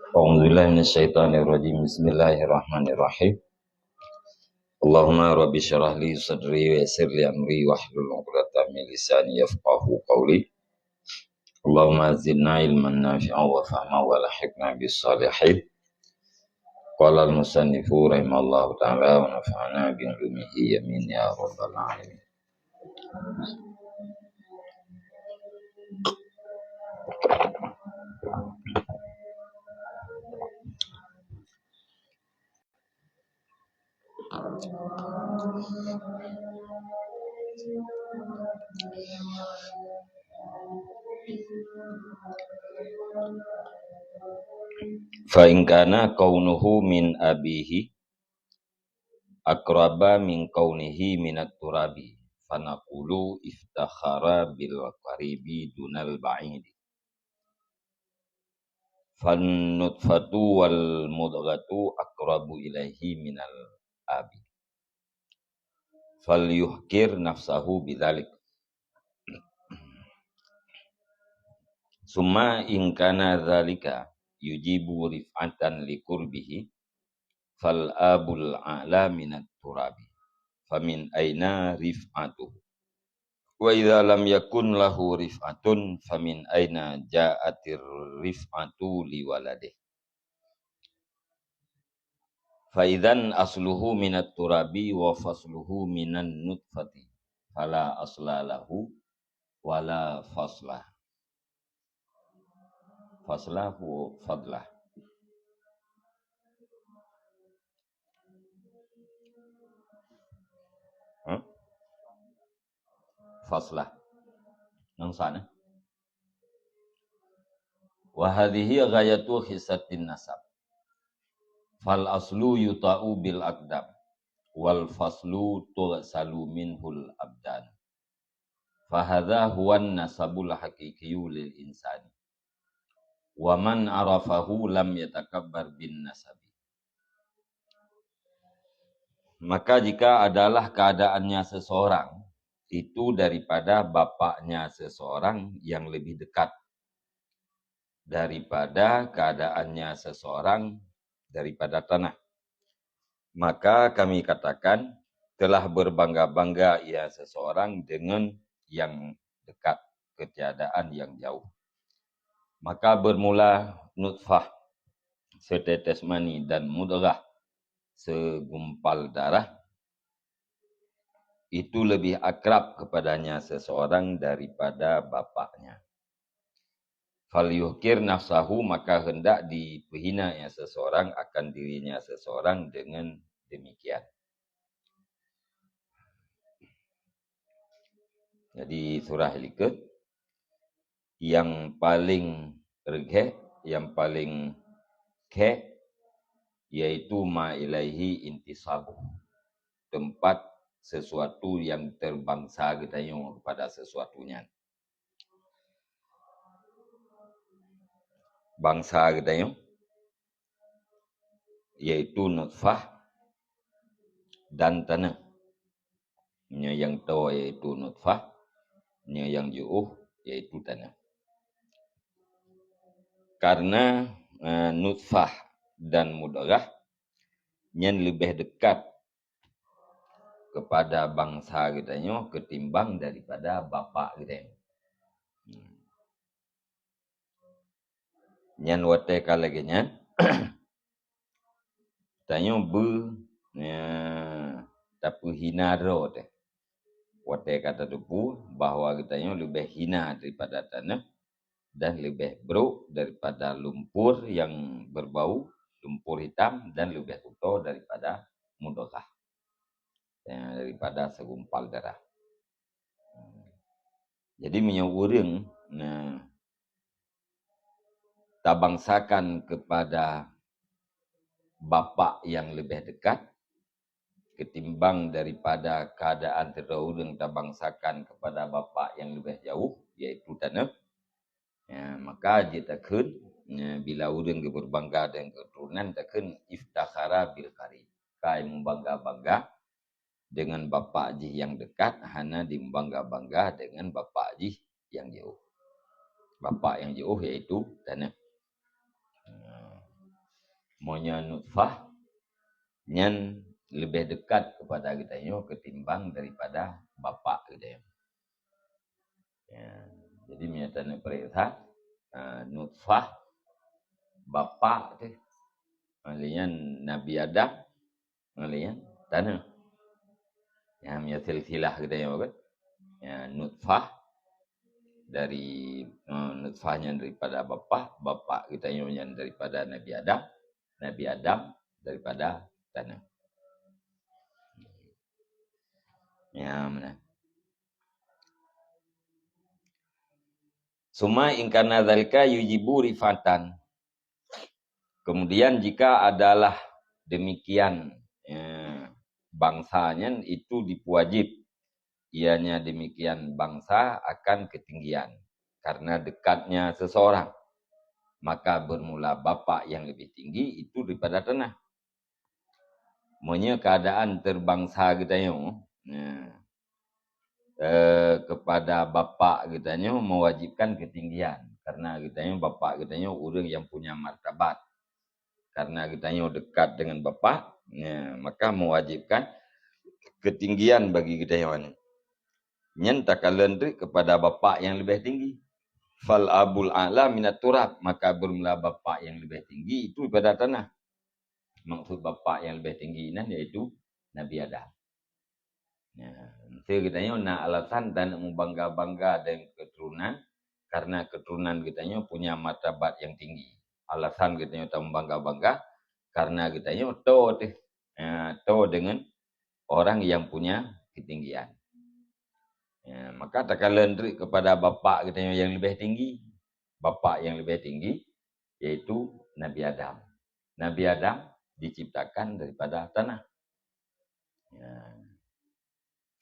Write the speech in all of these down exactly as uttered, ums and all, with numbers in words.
أعوذ بالله من الشيطان الرجيم. بسم الله الرحمن الرحيم. اللهم رب اشرح لي صدري ويسر لي أمري واحلل عقدة من لساني يفقهوا قولي. اللهم زدنا علما نافعا وفهما وألحقنا بالصالحين. قال المصنف رحمه الله تعالى ونفعنا بعلومه آمين يا رب العالمين. فإن كان كونه من أبيه أقرب من كونه من التراب، فنقول افتخر بالقريب دون البعيد. فالنطفة والمضغة أقرب إليه من الأب، فليحقر نفسه بذلك. ثم إن كان ذلك يوجب رفعة لقربه، فالأب أعلى من التراب، فمن أين رفعته؟ وإذا لم يكن له رفعة، فمن أين جاءت الرفعة لولده؟ فإذا أصله من التراب وفصله من النطفة، فلا أصل له ولا فصل. Faslahu fadlah. Hah? Faslah. Nang sana. Wa hadhihi ghayatu khisatin nasab. Fal aslu yuta'u bil aqdam, wal faslu tughsalu minhul abdan. Fahadha huwan nasabul haqiqiyyu lil insani. Wa man arafahu lam yatakabbar bin nasabi. Maka jika adalah keadaannya seseorang itu daripada bapaknya seseorang yang lebih dekat daripada keadaannya seseorang daripada tanah, maka kami katakan telah berbangga-bangga ia seseorang dengan yang dekat, ketiadaan yang jauh. Maka bermula nutfah, setetes mani, dan mudghah, segumpal darah, itu lebih akrab kepadanya seseorang daripada bapaknya. Falyuhkir nafsahu, maka hendak dipeuhina ya seseorang akan dirinya seseorang dengan demikian. Jadi surah likot yang paling regeh, yang paling kheh, yaitu ma ilaihi intisabu, tempat sesuatu yang terbangsa geutanyoe kepada sesuatu nyan. Bangsa geutanyoe, yaitu nutfah dan taneuh. Nyoe nyang toe yaitu nutfah, nyoe nyang jiôh yaitu taneuh. Karena, eh, nutfah dan mudghah nyan leubeh dekat kepada bangsa geutanyoe ketimbang daripada bapak geutanyoe. Hmm. Nyan watée ka lagée nyan, tanyoe beu, eh, tapeuhina droe teuh. Watée ka tateupeue bahwa geutanyoe leubeh hina daripada taneuh dan leubeh brok daripada lumpur nyang berbau, lumpur hitam, dan leubeh kuto daripada mudghah, eh, daripada segumpal darah. Jadi meunyoe ureuëng, nah, tabangsakan kepada bapak yang leubeh dekat ketimbang daripada keadaan sidroe ureuëng tabangsakan kepada bapak yang leubeh jauh, yaitu taneuh, ya, maka jeuet takheun, ya, bila ureuëng geubeubangga deungon keuturonan, takheun iftakhara bil qarib, kai meubangga-bangga dengan bapak jih nyang dekat, hana jimeubangga-bangga dengan bapak jih nyang jiôh. Bapak nyang jiôh yaitu taneuh. Meunyoe nutfah, nyan leubeh dekat kepada geutanyoe ketimbang daripada bapak geutanyoe. Ya, jadi meunyoe taneuk peuriksa, ah, nutfah bapak teuh, ah, lé nyan Nabi Adam, ah, lé nyan taneuh. Ya, meunyoe silsilah geutanyoe kan. Ya, nutfah dari, eh, nutfah nyan daripada bapak, bapak geutanyoe nyan daripada Nabi Adam, Nabi Adam daripada taneuh. Ya, meunan. Summa in kana dzalika yujibu rif'atan. Kemudian jika adalah demikian, ya, bangsa nyan itu dipuwajib, ianya demikian bangsa akan ketinggian karena dekatnya seseorang, maka bermula bapak yang lebih tinggi itu daripada tanah. Meunyoe keadaan terbangsa geutanyoe, ya, eh, kepada bapak geutanyoe mewajibkan ketinggian. Karena geutanyoe, bapak geutanyoe ureuëng yang punya martabat. Karena geutanyoe dekat dengan bapak, ya, maka mewajibkan ketinggian bagi geutanyoe. Nyan takalon treuk kepada bapak yang lebih tinggi. Fal abul a'la minat turab, maka bermula bapak yang lebih tinggi itu daripada tanah. Maksud bapak yang lebih tinggi nan yaitu Nabi Adam. Ya, meunyoe geutanyoe na alasan taneuk mubangga-bangga dengan keturunan, karena keturunan geutanyoe punya martabat yang tinggi. Alasan geutanyoe tamubangga-bangga karena geutanyoe toe teuh, ya, toe dengan orang yang punya ketinggian. Ya, maka takalon treuk kepada bapak geutanyoe yang lebih tinggi. Bapak yang lebih tinggi yaitu Nabi Adam. Nabi Adam diciptakan daripada tanah. Ya.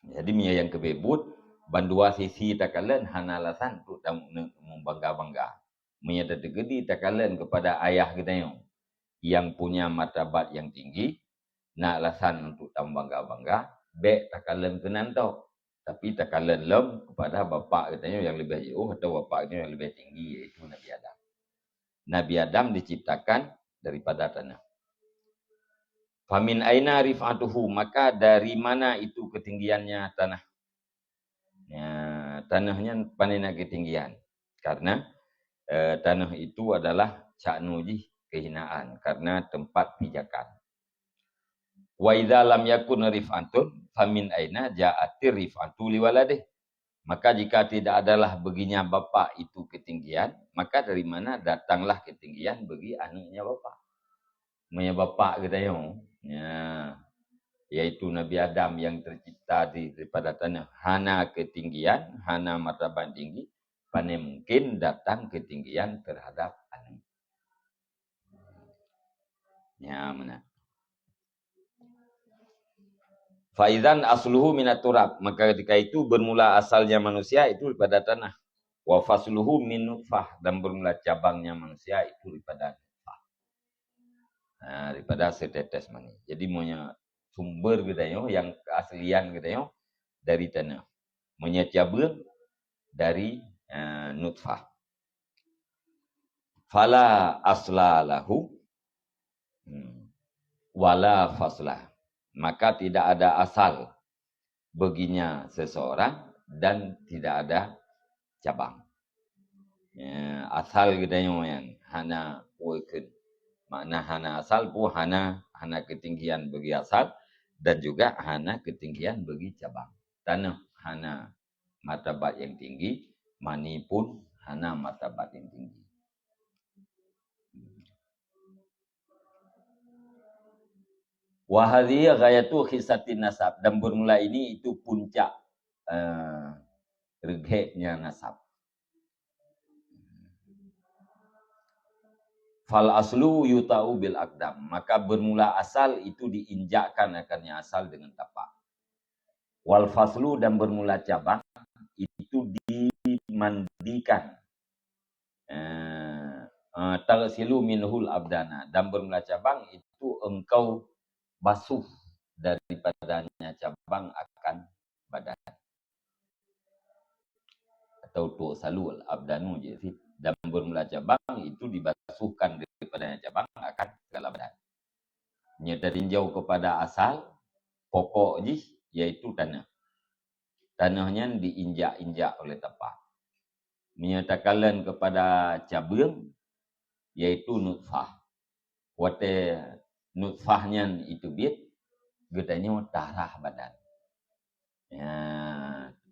Jadi meunyoe nyang keubit, bandua sisi takalon hana alasan untuk taneuk mubangga-bangga. Meunyoe tateukeudi takalon kepada ayah geutanyoe yang punya martabat yang tinggi, na alasan untuk tamubangga-bangga, bék takalon keunan tok. Tapi takalon lom kepada bapak geutanyoe yang lebih jiôh atau bapak geutanyoe yang lebih tinggi, yaitu Nabi Adam. Nabi Adam diciptakan daripada tanah. Famin aina rif'atuhu, maka dari mana itu ketinggiannya tanah? Ya, tanah nyan pane na ketinggian. Karena, eh, tanah itu adalah caknu jih kehinaan, karena tempat pijakan. Wa idza lam yakun rif'atun, famin aina ja'atir rif'atu liwaladih. Maka jika tidak adalah baginya bapak itu ketinggian, maka dari mana datanglah ketinggian bagi anaknya bapak? Meunyoe bapak geutanyoe, ya, yaitu Nabi Adam yang tercipta di, daripada tanah, hana ketinggian, hana martabat tinggi, pane mungkin datang ketinggian terhadap anak. Ya, meunan. Faizan asluhu minat turab, maka ketika itu bermula asalnya manusia itu daripada tanah. Wa fasluhu min nutfah, dan bermula cabangnya manusia itu daripada nutfah. Nah, daripada setetes mani. Jadi, meunyoe sumber geutanyoe, yang keaslian geutanyoe dari tanah. Meunyoe cabang dari, eh, nutfah. Fala asla lahu, hmm, wala fasla. Maka tidak ada asal baginya seseorang dan tidak ada cabang. Ya, asal geutanyoe nyan hana peue kheun. Makna hana asal pun hana, hana ketinggian bagi asal dan juga hana ketinggian bagi cabang. Tanah hana martabat yang tinggi, mani pun hana martabat yang tinggi. Wa hadhihi ghayatu khisatin nasab, dan bermula ini itu puncak, eh, reugeknya nasab. Fal aslu yuta'u bil aqdam, maka bermula asal itu diinjakkan akannya asal dengan tapak. Wal faslu, dan bermula cabang itu dimandikan. Eh, eh, taghsilu minhul abdana, dan bermula cabang itu engkau basuh daripadanya cabang akan badan. Atau tughsalu abdanu je sih. Dan bermula cabang itu dibasuhkan daripadanya cabang akan segala badan. tatinjau kepada asal, pokok jih, yaitu taneuh. Taneuh nyan diinjak-injak oleh tapak. Meunyoe takalon kepada cabeueng, yaitu nutfah. Watée nutfah nyan iteubiet, geutanyoe tarah badan. Ya,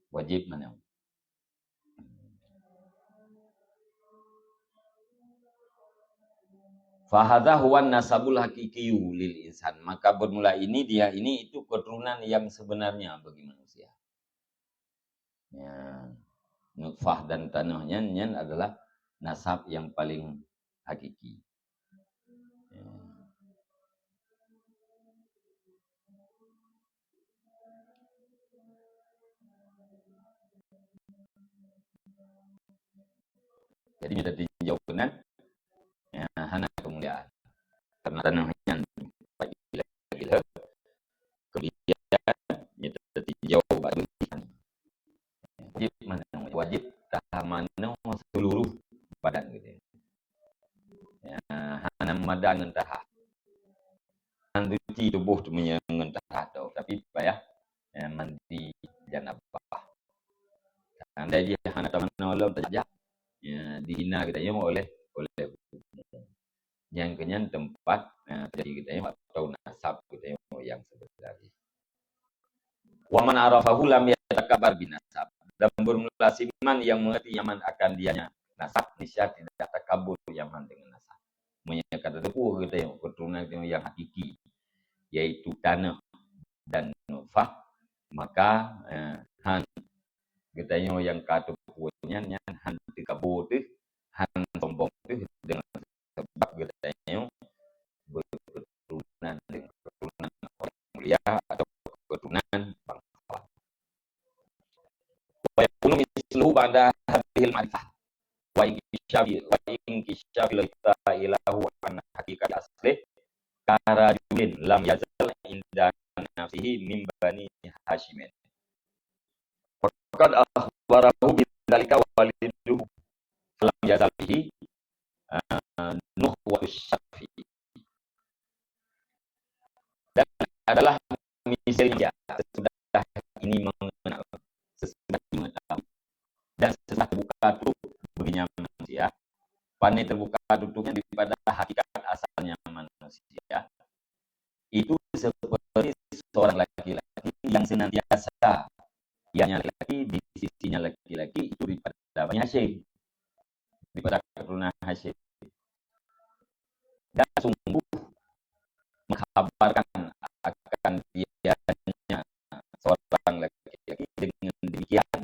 wajéb manoe. Fahadha huwa nasabul haqiqiyyu lil insan. Maka bermula ini, dia ini itu keturunan yang sebenarnya bagi manusia. Ya, nutfah dan taneuh nyan, nyan adalah nasab yang paling hakiki. Ya. Jadi, meunyoe tatinjau keunan, ya, hana keumuliaan. Karena taneuh nyan gila-gila. Kemudian, meunyoe tatinjau bak tubuh. Wajéb manoe, wajéb tarah manoe seluruh badan geutanyoe. Ya, hana mada ngon tarah. Hana suci tuboh teuh meunyoe ngon tarah tôh, tapi payah, ya, mandi janabah. Andai jih hana tamanoe lom tajak, ya, dihina geutanyoe oleh, oleh bumoe. Nyang keunyan teumpat, eh, teujadi geutanyoe atau nasab geutanyoe nyang seubeunar jih. Wa man arafahu lam yatakabbar bin nasab. Dan bermula siman yang mengerti nyan akan dianya nasab, niscaya tidak takabur nyan dengan nasab. Meunyoe ka tateupeue geutanyoe keuturonan geutanyoe nyang hakiki, yaitu taneuh dan nutfah, maka, eh, han geutanyoe nyang ka teupeue nyan, nyan han takabur teuh, han sombong teuh dengan sebab geutanyoe berketurunan dengan keturunan orang mulia atau keturunan bangsawan. Wa yakunu misluhu ba'da hadhil ma'rifah wa inkisyafi, wa inkisyafi lahu an haqiqati aslih karajulin lam yazal inda nafsihi min bani Hasyimin. Faqad akhbarahu bidzalika waliduhu falam yazal bihi, eh, nukhwatu syafi. Dan adalah misalnya sesudah ini mengenal, sesudah ini mengetahui, dan sesudah terbuka tutup baginya manusia, pane terbuka tutupnya daripada hakikat asalnya manusia, itu seperti seorang laki-laki yang senantiasa ianya laki-laki, di sisinya laki-laki itu daripada Bani Hasyim, daripada keturunan Hasyim. Dan sungguh mengkhabarkan akan dianya seorang laki-laki dengan demikian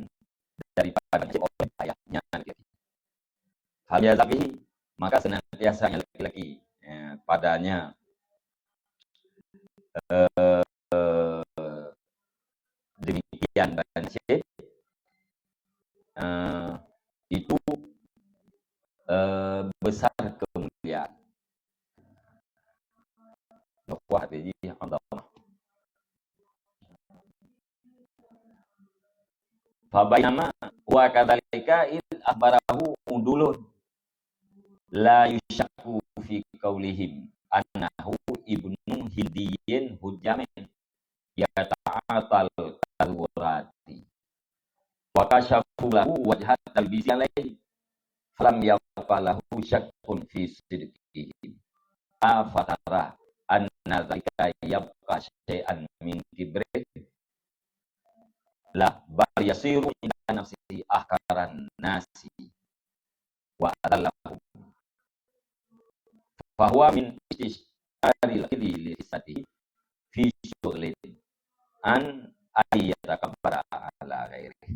daripada oleh ayahnya laki-laki. Fal yazal bihi, maka senantiasa laki-laki, eh, padanya, eh, demikian bansyih, eh, itu, eh, besar kemuliaan. Bahwa hati jih Allah. Fabainama wa kadzalika id akhbarahu udulun la yusyakku fi qaulihim annahu ibnu hindiyyin hujjamin yata'atal kadzurati. Wa kasyafu lahu wajhat talbisi alaihi. Falam yabqa lahu syakkun fi sidqihim. Afatara anna dzalika yabqa syai'an min kibrih? La, bal yasiru inda nafsihi ahqaran nasi wa adzallahum. Fahuwa min istisyaril qidi li izzatihi fi syughlin an ay yatakabbara ala ghairihi.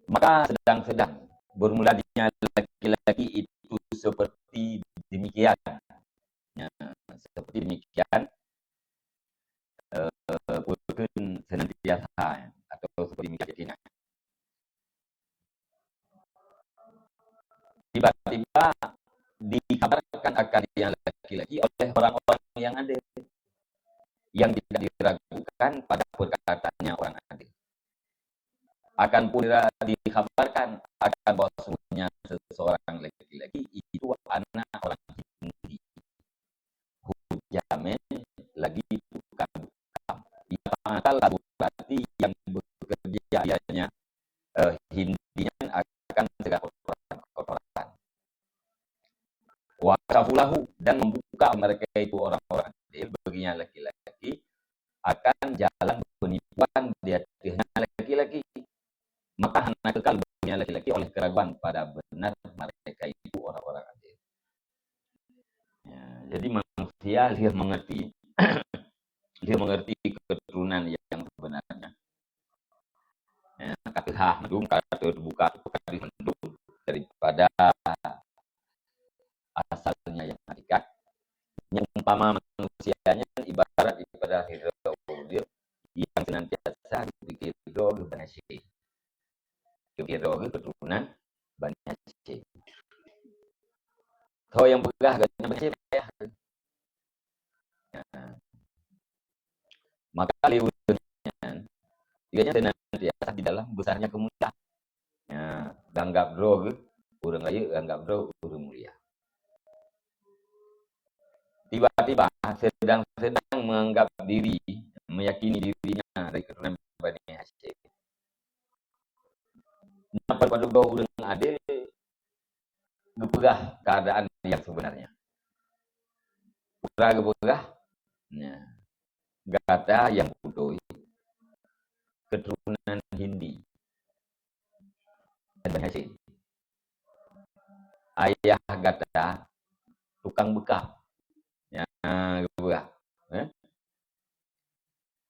Maka sedang-sedang bermulanya laki-laki itu seperti demikian. Ya, seperti demikian, eh, bukan senantiasa atau seperti demikian. Tiba-tiba dikhabarkan akan yang laki-laki oleh orang-orang yang adil, yang tidak diragukan pada perkataannya orang adil. Akan pun dikhabarkan akan bahwasanya seseorang laki-laki itu anak orang Yahudi. Wa kafulahu, dan membuka mereka itu orang-orang adil, baginya laki-laki, akan jalan penipuan di atasnya laki-laki. Maka hana kekal baginya laki-laki oleh keraguan pada benar mereka itu orang-orang adil. Ya, jadi manusia dia mengerti, dia mengerti keturunan yang sebenarnya. Ya, ka teuhah mandum, ka teubuka, ka teuhah mandum daripada asalnya yang hakikat. Nyang umpama manusia nyan ibarat daripada sidroe ureueng yang senantiasa dipikir droe geuh Bani Hasyim. Dipikir droe geuh keturunan Bani Hasyim. Tho nyang peugah geuh Bani Hasyim ayah geuh. Ya. Maka lé ureueng nyan, ia nyan senantiasa di dalam besarnya kemuliaan. Ya, geuanggap droe geuh ureueng rayeuk, geuanggap droe ureueng mulia. Tiba-tiba sedang-sedang menganggap diri, meyakini dirinya dari keturunan Bani Hasyim. Nah, padub-padub droe ureueng adil geupeugah keadaan yang sebenarnya. Peue geupeugah, ya, gata nyang beutôi keturunan Hindi dan Bani Hasyim. Ayah gata tukang beukam. Ya, geupeugah. Eh?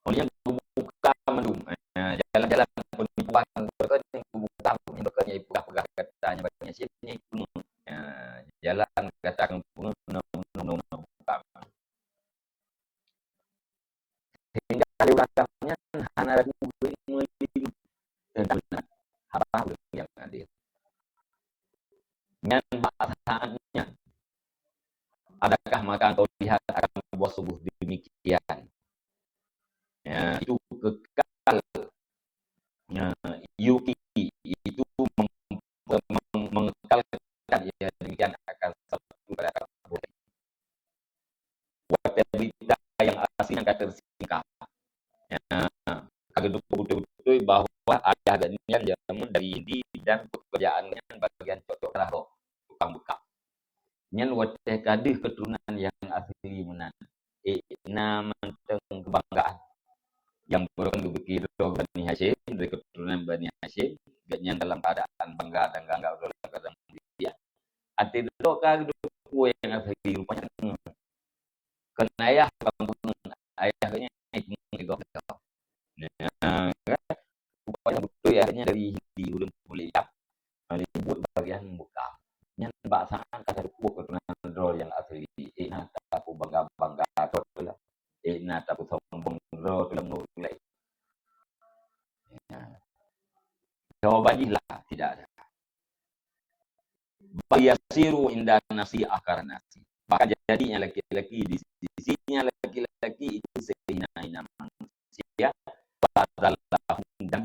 Oleh nyan geubuka mandum, eh, jalan-jalan penipuan, berkat nyang geubuka, berkat nyang ipeugah-peugah gata nyang Bani Hasyim nyan ipeungeut. Eh, jalan gata keuneuk peungeut, na, na, na, na buka. Sehingga lé ureueng agam nyan hana ragu meulimeue teuntang haba ureueng nyang adil. Nyan bak saát nyan, adakah maka engkau lihat akan buah sungguh demikian? Ya, itu kekal. Ya, yuki itu mem-, mem-, mengekalkan, ya, demikian akan satu pada akan buah. Watèe berita nyang asli nyan ka teusingkap. Ya, ka geuteupeue beutôi-beutôi bahwa ayah geuh nyan jameun dari Hindi dan pekerjaan nyan bagian cok-cok darah roh, tukang beukam. Nyan watèe ka deuh keturunan nyang asli meunan. Eh, na mantong keubanggaan. Nyang barô nyan geupike droe Bani Hasyim, dari keturunan Bani Hasyim, geuh nyan dalam keadaan bangga dan geuanggap droe dalam keadaan mulia. Até droe ka geuteupeue nyang asli rupanya. Kon ayah, kon ayah geuh nyan, eh, nyan, rupanya beutôi ayah geuh nyan dari Hindi, ureueng kulit itam. Dari buet bagian beukam. Nyan bak saát ka teupeue keturunan droe nyang asli. Eh, na tapeubeungga-beungga droe teuh lah. Eh, na tapeusombong droe teuh lam ureueng laén. Ya. Jawaban jih la, tidak ada. Bal yasiru inda nasi akharan nasi. Bahkan jadinya laki-laki di sisinya laki-laki itu sehina-hina manusia, fadzallahum dan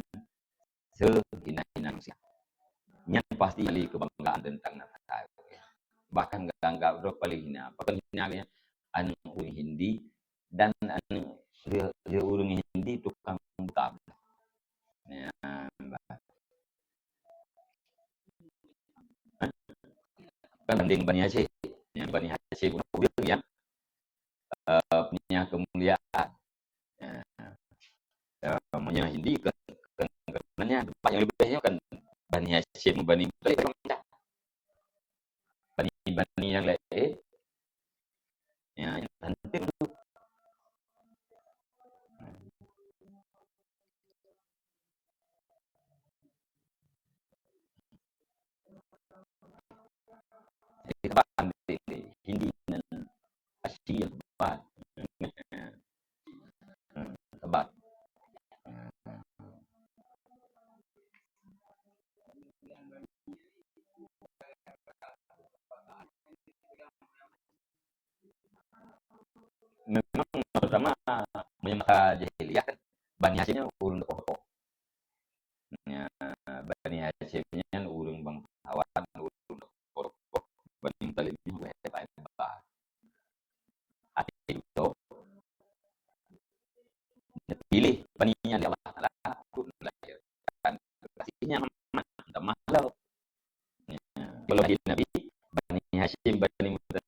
sehina-hina manusia. Nyan pasti jadi kebanggaan tentang nasab. Bahkan geuanggap droe paling hina. Paling hina geuh nyan aneuk ureueng Hindi dan aneuk, dia, dia ureueng Hindi tukang beukam. Ya, kan banding Bani Hasyim. Nyang Bani Hasyim ureueng nyang, eh, punya kemuliaan. Ya. Ya, meunyoe Hindi ke, ke, ke, nyan, tempat nyang leubeh nyoe kan Bani Hasyim, Bani Muthalib, Bani, Bani nyang laén. Ya, nanti dulu. Jadi, tepat ambil Hindi ngon Asia tepat. Hmm, tepat. Memang pertama, meunyo masa jahiliyah kan, Bani Hasyim nyan ureueng teukoh-teukoh. Ya, Bani Hasyim nyan ureueng bangsawan, ureueng teukoh-teukoh, Bani Muthalib nyan ureueng hebat-hebat. Até itu, neupiléh Bani nyan lé Allah Taala untuk melahirkan kekasihnya Muhammad, minta maaf lah. Ya. Kalau lahé Nabi, Bani Hasyim, Bani Muthalib,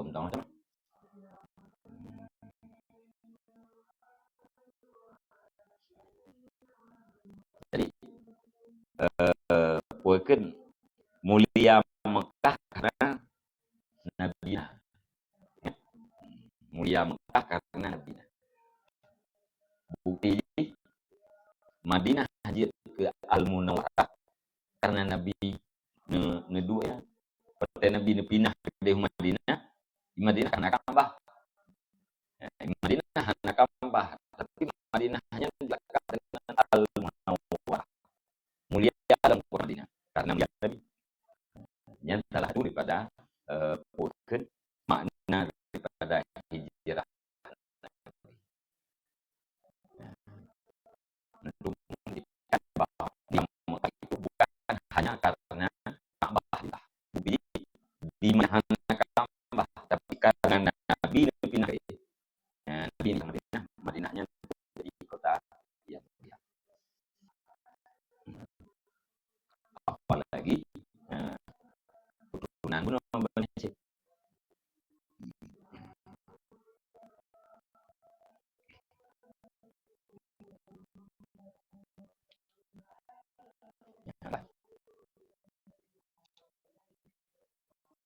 Tentang macam mana? Jadi, eh, peue kheun mulia Mekah karena Nabi na. Mulia Mekah karena Nabi na. Bukti jih, Madinah jeuet keu Al-Munawwarah karena Nabi ne-, neuduek ya. Watèe Nabi neupinah dari Madinah, di Madinah hana Ka'bah. Eh, Madinah hana Ka'bah, tapi Madinah nyan dilekat dengan Al-Munawwarah. Mulia lam Madinah karena mulia Nabi. Nyan salah satu daripada, eh, peue kheun makna daripada hijrah. Untuk menunjukkan bahwa di Mekah itu bukan hanya karena Ka'bah lah. Bukti di mana hana Ka'bah, tapi karena Nabi neupinah. Ya, Nabi neupinah Madinah, Madinah nyan jadi kota yang mulia. Apalagi, eh, keturunan bunoe Bani Hasyim.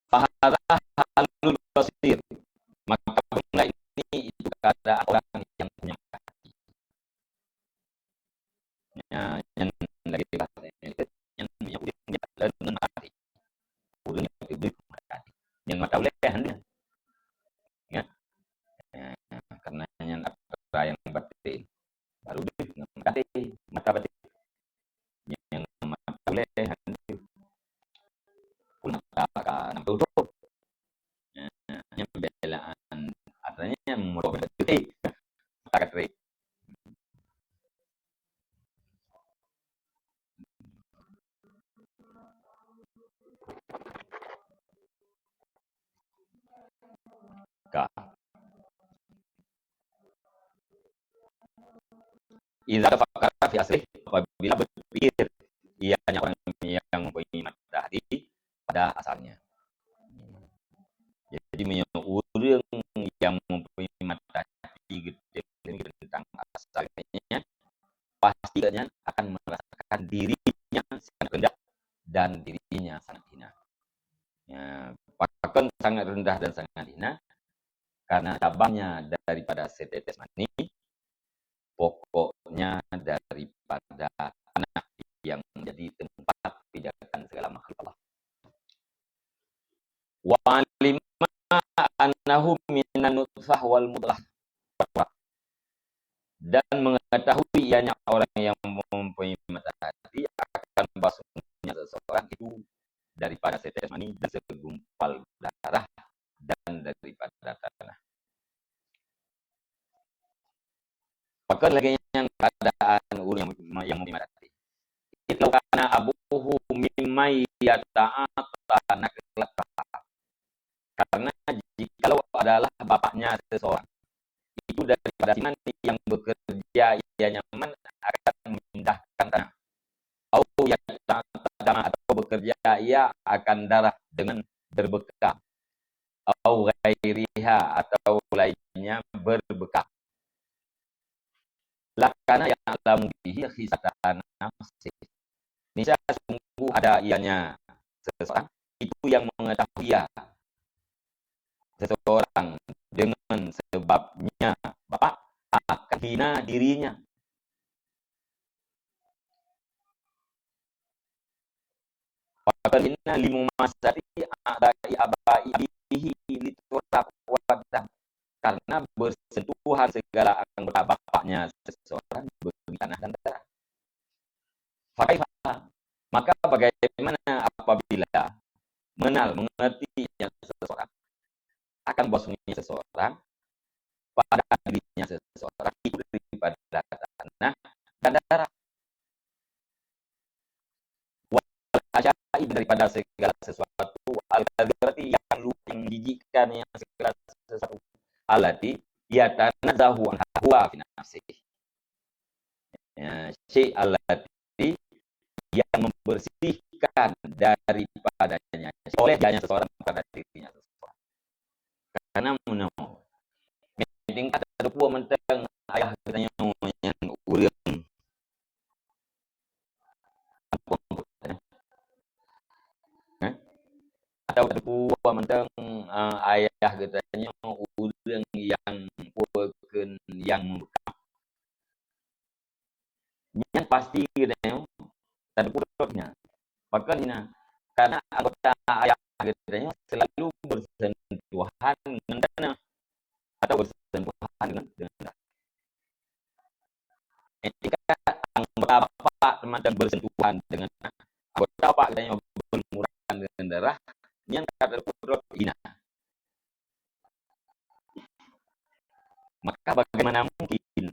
Fahadha halul basir. Maka beuna ini itu keadaan orang yang punya mata hati. Ya, nyan lagèe bahasa Indonesia, nyan meunyoe ureueng jak lôn ngon mata hati. Ureueng nyang teubiet mata hati. Nyang mata ulèe hana. Ya. Ya, karena nyan atra nyang batin. Baru deuh ngon mata hati, mata batin. Nyang mata ulèe hana. Pun mata ka na tutup. Ya, nyan pembelaan. Artinya, murah betul. Mata ka trép. Ka. Idza tafakkara fi aslih, apabila berpikir ianya orang yang mempunyai mata hati pada asalnya. Jadi, meunyoe ureueng yang mempunyai mata hati geutem tentang asalnya, pasti nyan akan merasakan dirinya sangat rendah dan dirinya sangat hina. Ya, pakon sangat rendah dan sangat hina? Karena cabangnya daripada setetes mani, pokoknya daripada tanah yang menjadi tempat pijakan segala makhluk Allah. Wa alima annahu minan nutfah wal mudghah. Dan mengetahui ianya orang yang mempunyai mata hati akan bahwasanya seseorang itu daripada setetes mani dan segumpal darah dan daripada tanah. Pakon lagèe nyan keadaan ureueng yang, yang meuiman tadi. Idh law kana abuhu mimman yata'ata naklata. Karena jikalau adalah bapaknya seseorang, itu daripada sinan yang bekerja ia nyaman akan memindahkan tanah. Au yata'ata dama, atau bekerja ia akan darah dengan berbekam. Au ghairiha, atau lainnya berbekam. Lakana ya'lamu bihi khisata nafsih. Niscaya sungguh ada ianya seseorang itu yang mengetahui ia seseorang dengan sebabnya bapak akan hina dirinya. Faqad inna limumasati a'dha'i aba'ihi liturab wa dam. Karena bersentuhan segala anggota bapaknya seseorang bagi tanah dan darah. Fakaifa, maka bagaimana apabila menal, mengerti yang seseorang akan bahwasanya seseorang pada dirinya seseorang itu daripada tanah dan darah. Wal asyai, daripada segala sesuatu, al-qadirati, yang lu-, yang menjijikkan, yang segala sesuatu, allati yatanazzahu anha huwa fi nafsihi. Ya, syai' allati, yang membersihkan daripadanya, oleh dianya seseorang, pada dirinya seseorang. Karena meunoe, meunyoe ka tateupeue mantong ayah geutanyoe nyan ureuëng, eh? Atau tateupeue mantong, eh, ayah geutanyoe ureuëng nyang peue kheun nyang meubeukat. Nyan pasti geutanyoe tateupeue rot nyan. Pakon nyan? Karena anggota ayah geutanyoe selalu bersentuhan dengan tanah atau bersentuhan dengan, dengan tanah. Ketika anggota bapak teman-teman bersentuhan dengan tanah, anggota bapak geutanyoe berlumuran dengan darah, nyan ka tateupeue rot hina. Maka bagaimana mungkin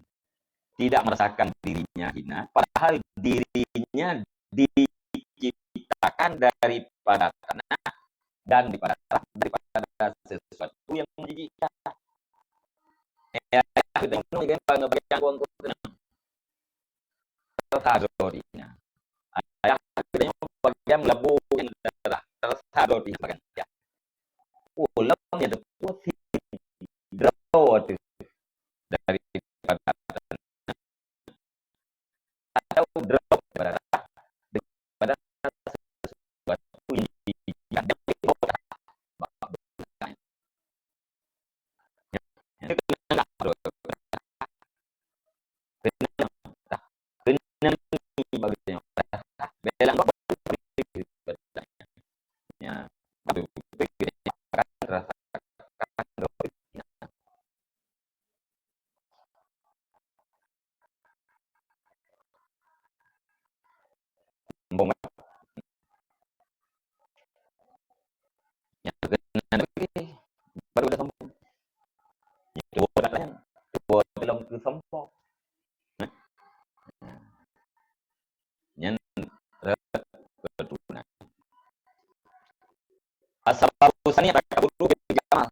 tidak merasakan dirinya hina, padahal dirinya diciptakan daripada tanah dan daripada, daripada sesuatu yang menjijikkan. Ya, kita menunggu bagian gua untuk tenang. Tersadar dirinya. Ayah kita yang bagian melebu yang darah. Tersadar dirinya bagian dia. Ulam yang tepuh si droe tu daripada atau droe daripada, daripada sesuatu yang dijadikan dari kota. Itu kena droe. Kena, kena bagi yang bela ya, rasa Sombong, kan? Nyang keunan lagèe, baru dah sombong. Nyang tuwo dah layan, tuwo dalam keu sombong. Nah. Nyan rot keuturonan. As-sababu tsani takaburu bil jamal.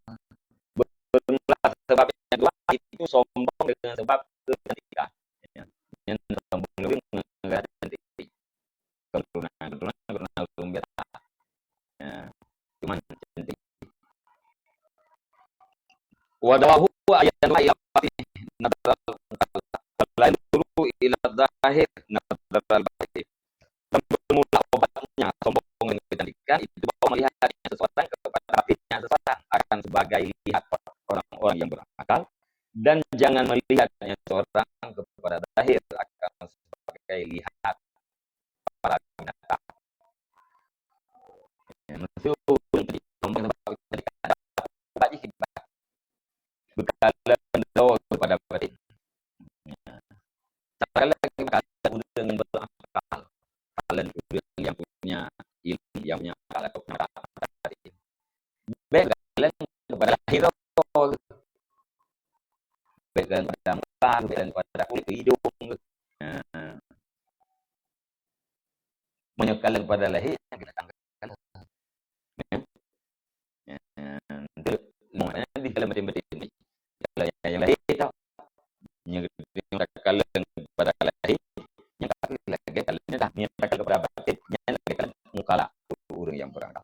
Bermula sebab yang kedua itu sombong dengan sebab kecantikan. Ya. Nyan sombong lagèe ngon cantik. Keturonan, keturonan, keturonan ureueng biasa. Ya. Cuman cantik. Wa dawahu ayat dua ila batin, nadharal muqallad. Fala yanzuru ila zahir, nadharal batin. Dan bermula obatnya sombong dan kecantikan itu bahwa melihatnya seseorang kepada batinnya seseorang akan sebagai lihat orang-orang yang berakal, dan jangan melihatnya seseorang kepada zahir akan sebagai lihat para binatang. Ya, maksud, sombong sebab kecantikan. Sebab jih hebat. Beukalon droe kepada batin. Ya. Takalon kepada ureueng yang berakal. Kalon ureueng yang punya ilmu, yang punya akal atau punya akal tadi. Bèk kalon kepada lahir. Bèk kalon kepada muka, bèk kalon kepada kulit, hidung. Nah. Meunyoe kalon kepada lahir, kita tangkap. Ya. Ya, untuk ilmu, ya, di dalam batin-batin ni. Kalau yang, yang lahir tak, yang kita kalon kepada lahir, yang tak lagi kalon dah, yang tak kalon kepada batin, yang lagi kalon muka lah, ureueng yang berakal.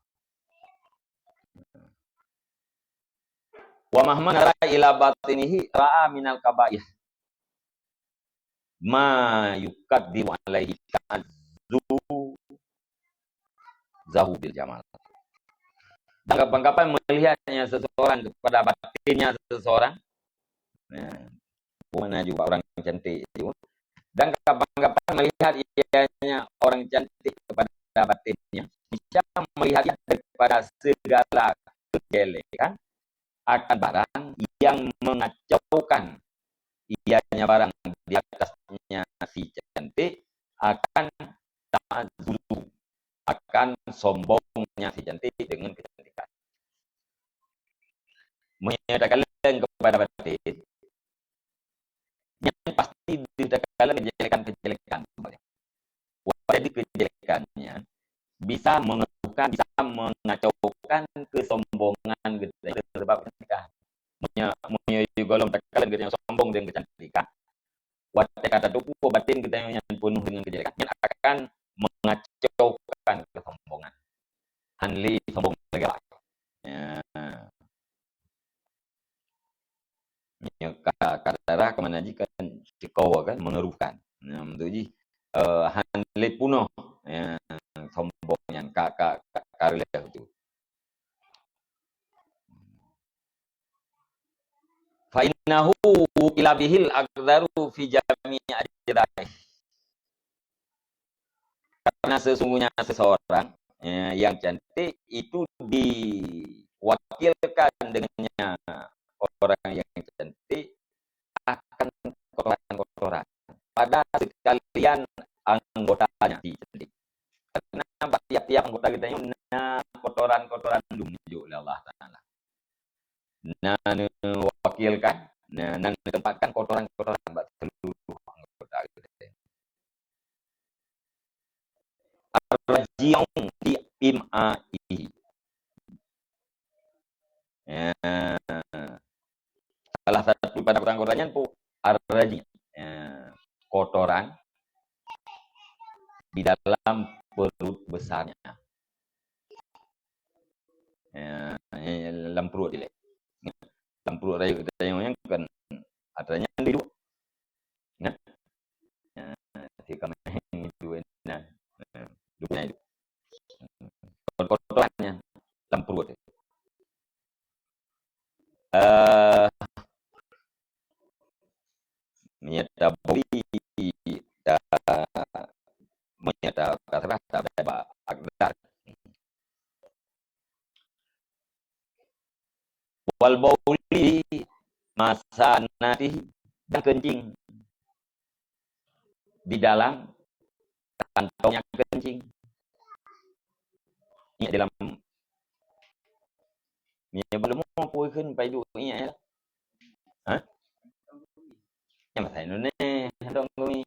Wa mahma nazara ila batinihi ra'a minal qabaih ma yukaddiru alaihi ta'azzu zahu bil jamal. Dan kapan-kapan melihatnya seseorang kepada batinnya seseorang, nah, mana juga orang cantik itu. Dan kapan-kapan melihat ianya orang cantik kepada batinnya, bisa melihat daripada segala kejelekan akan barang yang mengacaukan ianya barang di atasnya si cantik akan ta'azzu, akan sombongnya si cantik dengan kecantikan. Menyatakan kepada batin, yang pasti dikatakan kejelekan-kejelekan. Jadi kejelekannya bisa mengeluhkan, bisa mengacaukan kesombongan gitu. Sebab ketika meunyoe, meunyoe golom takalon geutanyoe sombong dan kecantikan, watèe ka tateupeue batin geutanyoe nyang peunoh dengan kejelekan, nyan akan mengacaukan kesombongan. Hán lé sombong lagèe awai. Ya. Nyoe ka, ka darah ke mana jih kan, ceukoe kan, mengeruhkan. Nah, untuk jih, eh, han lé punoh, ya, sombong nyan, ka, ka, ka, ka reuloh tu. Fa innahu wukila bihil aqdaru fi jami'i ajza'ih. Karena sesungguhnya seseorang, ya, yang cantik itu diwakilkan dengannya orang yang cantik akan kotoran-kotoran pada sekalian anggotanya. Karena bak tiap-tiap anggota kita nyoe na kotoran-kotoran dum jijok lé Allah Taala. Na neuwakilkan, na, na neutempatkan kotoran-kotoran bak seluruh anggota geutanyoe. Ar-raji'u li im'aihi. Ya. Salah satu pada kotoran-kotoran nyan pu ar-raji'. Ya. Kotoran di dalam perut besarnya. Ya, lam perut dilèe. Lam perut rayeuk geutanyoe nyan kan atra nyan duek. Nah. Ya, si kameng duek nah. Nah, duek nah itu. Kotoran nyan lam perut. Eh, meunyo tabawi, ta-, meunyo takasrah, tabah bak aqdar. Wal bauli masanatihi, dan kencing di dalam kantongnya kencing. Ingat dalam, ya, belum mau pun kan, pai duek ingat ya. Ha? Yang masa Indonesia, hantong kami.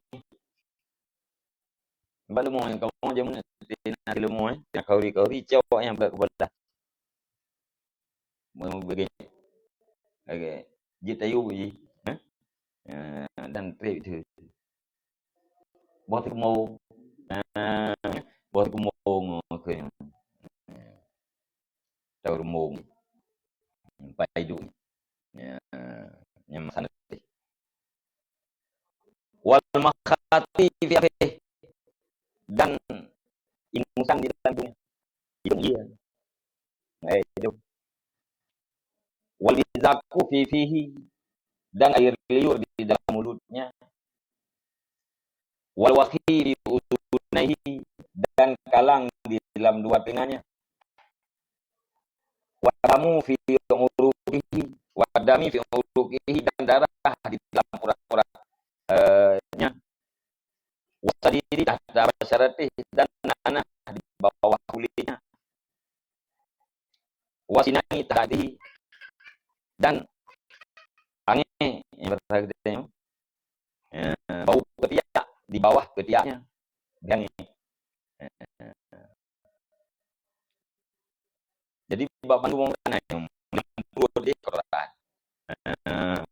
Bak leumo nyang kamoe jameun, tina leumo, eh, tina kauri-kauri, cok nyang beulat keubalah. Meu-, bagi, bagi, jitayue jih, eh? Eh, dan trép tu. Boh teukeumong. Ah, boh teukeumong, oke. Tahu rumbung. Pai duek. Ya, nyang masa nanti. Wal makhati fi anfih, dan ingusan di dalam hidungnya. Hidung dia. Eh, hidung. Wal mizaku fi fihi, dan air liur di dalam mulutnya. Wal wakhi fi udhunaihi, dan kalang di dalam dua telinganya. Wadamu fi uruqihi, wadami fi uruqihi, dan darah di dalam urat-urat, eh, nya. Wasadidi tahta basyaratihi, dan nanah di bawah kulitnya. Wasinani tahtihi, dan angin yang berada di, eh, bau ketiak di bawah ketiaknya. Angin. Eh, Jadi, bak bandum ureueng nyan, meunyoe peuet deh kotoran. Eh,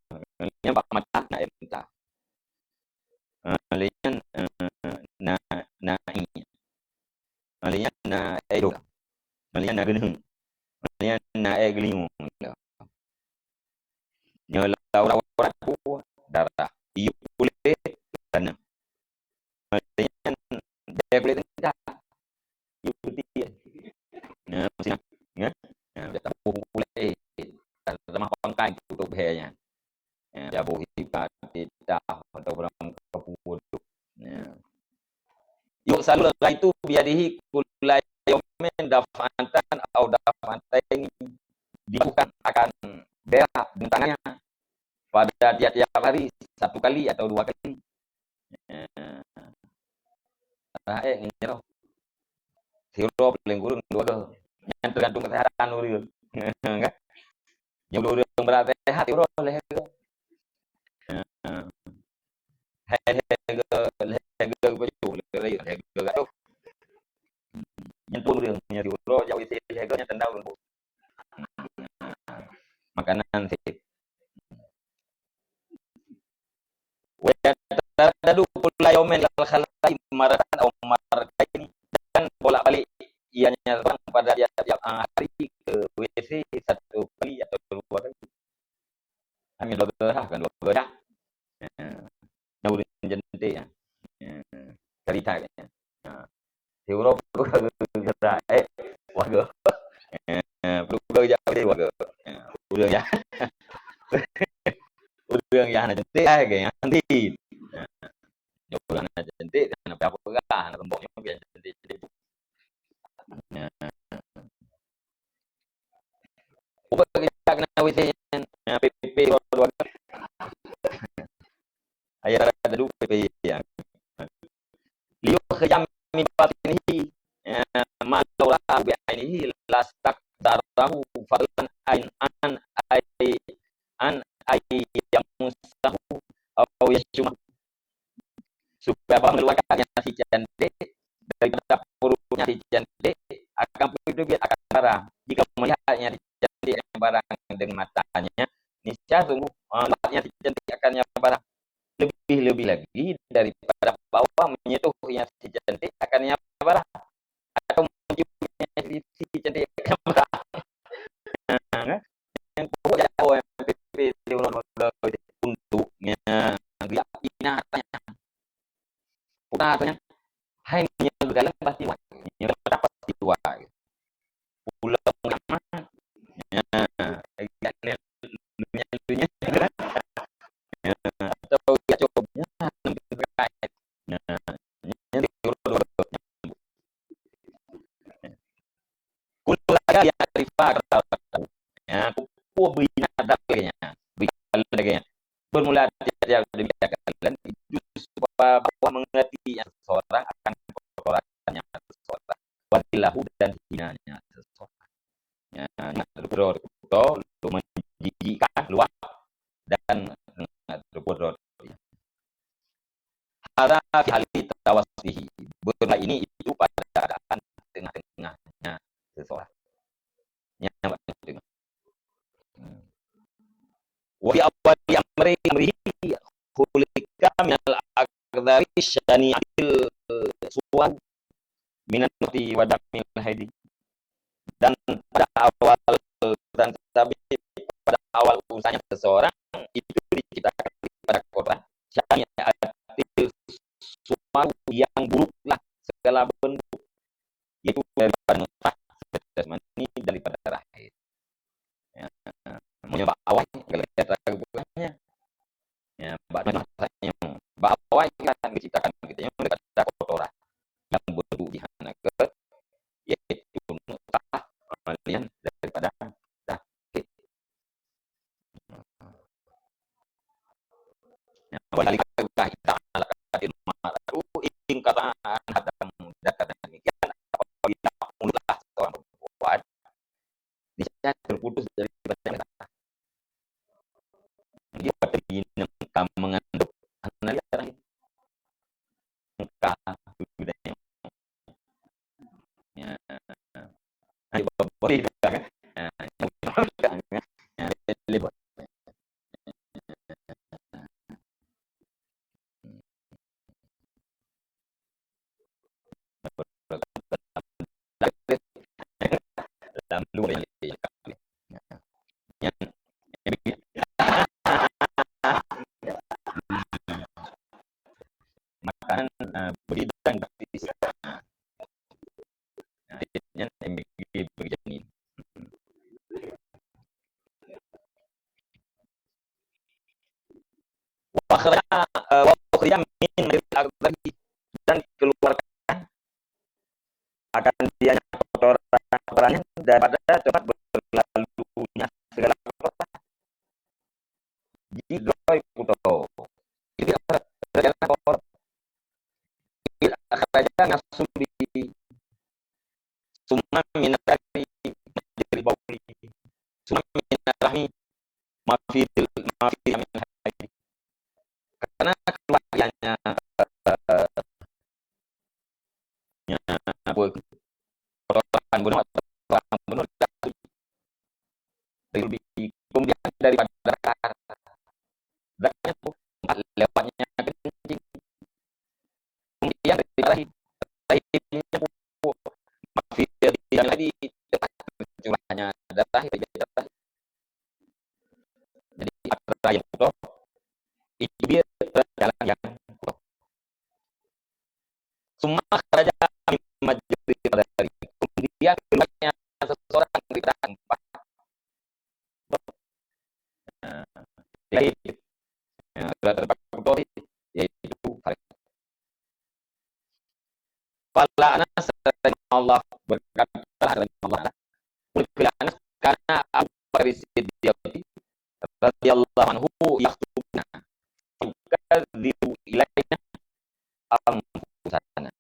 nyan bak mata na air mata. Eh, lé nyan, eh, na, na ié. Eh, lé nyan na air dong. Eh, lé nyan na geuneue. Eh, lé nyan na air geulinyueng. Nyoe lam urat-urat darah. Yue puléh kana. Maksudnya, dia boleh tendang. Yue putih. Nah, maksudnya, ya. Nah, dia tabuh puléh. Tamah pangkai tutup hanya. Ya, dia tabuh ikat, titah, atau barang kapur. Ya. Yughsalu ghaitu biyadihi kulla yaumin daf'atan au daf'ataini. Dilakukan akan berak dengan tangannya pada tiap-tiap hari satu kali atau dua kali. Eh, raék ngon jaroe. Sidroe paléng kureueng dua go. Nyan teugantung keuseuhatan ureueng. Kan? Nyang ureueng brat sehat, sidroe lhèe go. Eh, lhèe go, lhèe go baju, lhèe go, lhèe go. Nyan tu ureueng, nyan sidroe jak W C lhèe go, nyan tanda ureueng. Makanan sip. Wa yataraddadu kulla yaumin ilal khala'i marratan aw marrataini, dan bolak-balik ianya datang pada tiap-tiap hari ke W C satu kali atau dua kali. Kan Nyoe dua goe lah, kan dua goe dah. Ya. Nyoe ureueng cantik, ya. Ya. Cerita, ya. Ha. Siuroe peuet goe gerak, eh, dua goe. Eh, peuet goe jak dua goe. Eh, ureueng jak. Ureueng nyang hana cantik, eh, gaya hana cantik. Eh, ureueng hana cantik, hana peugah-peugah, hana sombong, nyoe gaya cantik. Eh. Ubat kita kena W C nyan, eh, P P dua dua. Ayat dua P P ya. Liyukhrija min batinihi, eh, ma law ra'ahu bi ainihi lastaqdarahu fadlan an, an ay-, an ay yamassahu aw yashummahu. Supaya apa mengeluarkan nyang si cantik daripada pruet nyang si cantik akan peuteubiet akan barang. Jika melihat nyang si cantik nyang barang dengan matanya, niscaya sungguh, ah, lewat nyang si cantik akan nyang barang. Lebih-lebih lagi daripada bahwa menyentuh nyang si cantik akan nyang barang. Atau mencium nyang si cantik akan barang. Ha, kan? Nyang pokok jak awai P P untuk nya, geujak pina tanya. Puna tanya, hai nyang geukalon pasti wai. Nyang geukalon pasti wai. Pulang mah, nya, geujak lé dunia-dunia. Nya, atau geujak coba, nya, nya, nya, nya, Kullu la ya'rifa qadarahu. Ya, kupeue bri na dagangnya, bri na dagangnya. Bermula tiap-tiap demikian kalian itu supaya bahwa mengerti yang seseorang akan kotorannya seseorang. Wadillahu dan hinanya seseorang. Ya, nak betul, betul, menjijikkan luar dan betul. Hadza fi hali tawassudihi. Bermula ini itu pada keadaan tengah-tengahnya seseorang. Yang tengah. Hmm. Wa fi awwali amri, amrihi khuliqa minal aqdari syani'atil suwar minan nutfati wa damil haidi. Dan pada awal, dan tetapi pada awal urusannya seseorang itu diciptakan pada kotoran, syani'atil suwar yang buruklah segala bentuk, yaitu daripada nutfah, setetes mani, daripada rahim. Ya, meunyoe bak awai, kalau kita bukannya, ya, bak nyoe, bak awai kan diciptakan kita nyoe daripada kotoran yang bentuk jih hana ke, yaitu nutfah, kemudian daripada rahim. Ya, wa dzalika idza ta'allaqatil mar'atu in qata'a anha damun, dan demikian apabila mulutlah seorang perempuan, niscaya terputus daripada darah. Jadi, pada ini engkau mengandung anak darah. Engkau sudah. Ya. Ayo, boleh juga, kan? Ya. Ya, boleh. Dalam luar yang, yang, yang makanan, eh, beri dan gratis. Nah, nyan M B G bagi jamin. Wa akhraja, eh, wa ukhrija min ghairi aqdarihi, dan dikeluarkan akan dianya kotoran-kotorannya daripada tempat berlalunya segala kotoran. Jidoi kuto. Jadi, akhraja kotoran. Akhraja min sulbi. Summa min dari majril bauli. Summa min rahmi. Ma fi, ma fi min haid. Karena keluarganya, eh, ya, apa, pertolongan bunuh, pertolongan bunuh dari, kemudian daripada darahnya tu, lewatnya kencing. Kemudian dari rahim, rahimnya pupuk. Masih jadi yang lagi curahnya darah, darah. Jadi, antara yang Lain. Ya, surat Al-Baqarah, yaitu Falaq. Qala Anas rahimahullah, berkata rahimahullah, qultu li Anas, kana Abu Bakar Siddiq radhiyallahu anhu yakhtubuna, yuqarribu ilaina anfusana,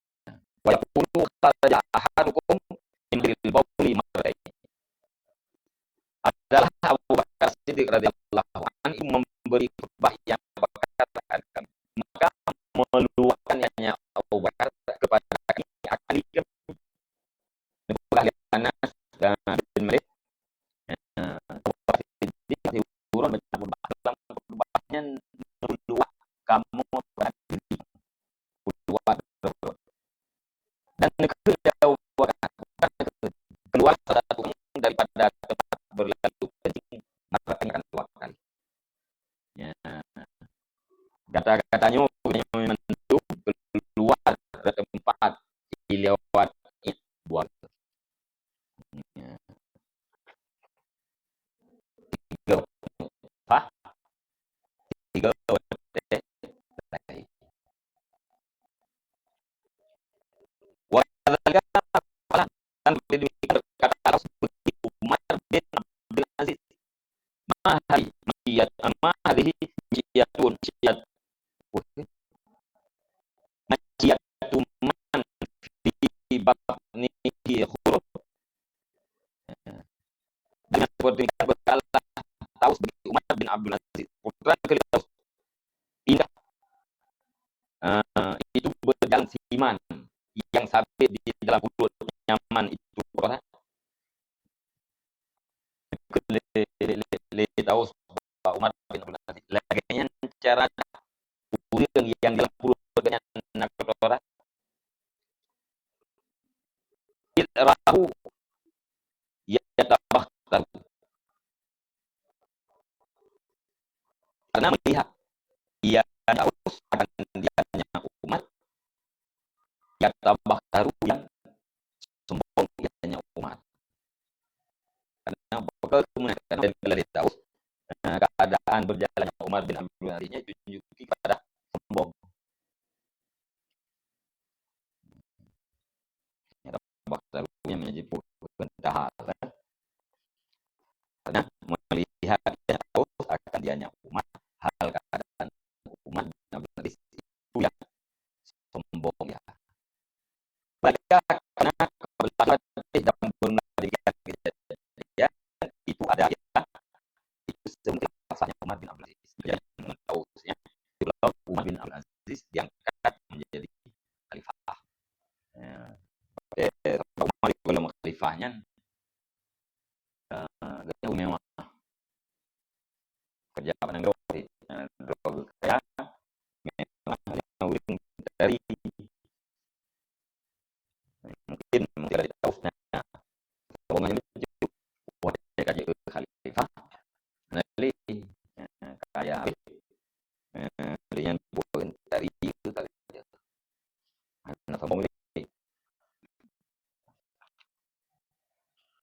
wa yaqulu kharaja ahadukum min ghairil bauli marratain. Adalah Abu Bakar Siddiq radhiyallahu anhu memberi khutbah yang berkata kepada kami. Maka meluahkan ianya Abu Bakar kepada kami akan dikebut. Neupeugah lé Anas, eh, bin Malik, eh, Abu Bakar Siddiq siuroe baca khutbah. Dalam khutbah nyan meuluah kamoe berdiri. Keluar. Dan keluar salah satu orang daripada tempat berlalu kencing, maka akan dua kali. Ya. Kata-katanya, keluar dari tempat, lewat dua. Ya. Tiga. Fah. Tiga. Wa kadzalika qala, dan demikian berkata Umar bin Abdul Aziz, "Ma hadhihi masyiyat-, ma hadhihi masyiyatun, masyiyat-, masyiyatu man fi batnihi khurub." Dengan seperti demikian berkatalah Taus bagi Umar bin Abdul Aziz, putra kecil Taus. Ingat, eh, itu berjalan siman yang sabit di dalam perut nyaman itu orang. Lé, lé, lé, lé Taus bak Umar bin Abdul Aziz. Lagèe nyan cara ureueng nyang dalam pruet gobnyan na kotoran. Idrahu yatabakhtaru. Karena melihat ia Taus akan dianiaya Umar, yatabakhtaru, yang sombong ianya Umar. Karena bukon keumeunang, karena dari Taus, eh, keadaan berjalannya Umar bin Abdul Aziz ini tunjuki kepada sombong. Yatabakhtaru yang menjadi pembentah, kan? Karena melihat Taus akan dianiaya Umar, hal keadaan Umar bin Abdul Aziz itu yang sombong, ya. Maka karena kebelah dan bermula dengan kejadian itu ada, ya, itu sebenarnya pasahnya Umar bin Abdul Aziz. Jadi, menurut Taus, ya, itu Umar bin Abdul Aziz diangkat menjadi khalifah. Ya. Oke, Umar di dalam khalifahnya, eh, gaya mewah. Kerja apa nang droe, eh, droe kaya, mewah, ureueng dari Mungkin, mungkin ada tahu, nah, rombongan itu wah, dia kaji khalifah, nah, lé, eh, kaya, eh, dengan pun dari itu kali. Nah, sambung lagi.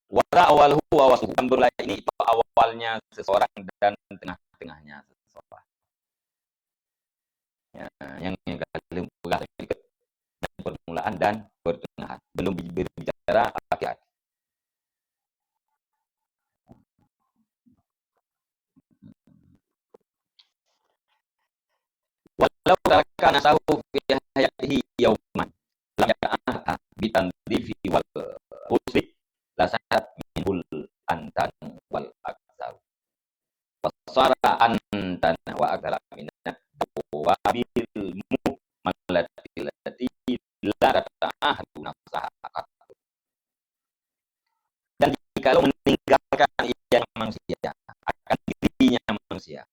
Wara awaluhu wa wasfuhu. Dan bermula ini itu awalnya seseorang dan tengah-tengahnya seseorang. Ya, yang, yang kalian peugah tadi, permulaan dan pertengahan. Belum bi-, berbicara akhirat. Walau taraka nafsahu fi hayatihi yauman, lam yata'ahad bitanzifi wal ghusli, lasahat minhul antanu wal aksaru. Fasara antana wa aktsara minad dawabil muhmalati allati la tata'ahadu nafsaha qattu. Dan jikalau meninggalkan ia manusia akan dirinya manusia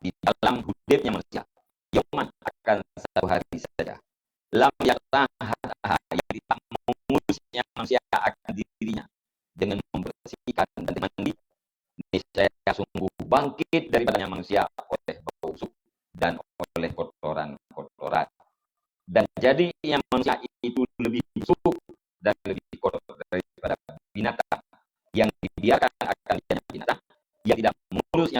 di dalam hidupnya manusia, yauman, akan satu hari saja, lam yata'ahadha, yang tidak mengurusnya manusia akan dirinya dengan membersihkan dan mandi, niscaya sungguh bangkit daripadanya manusia oleh bau busuk dan oleh kotoran-kotoran. Dan jadinya manusia itu lebih busuk dan lebih kotor daripada binatang yang dibiarkan akan dianya binatang, yang tidak mengurusnya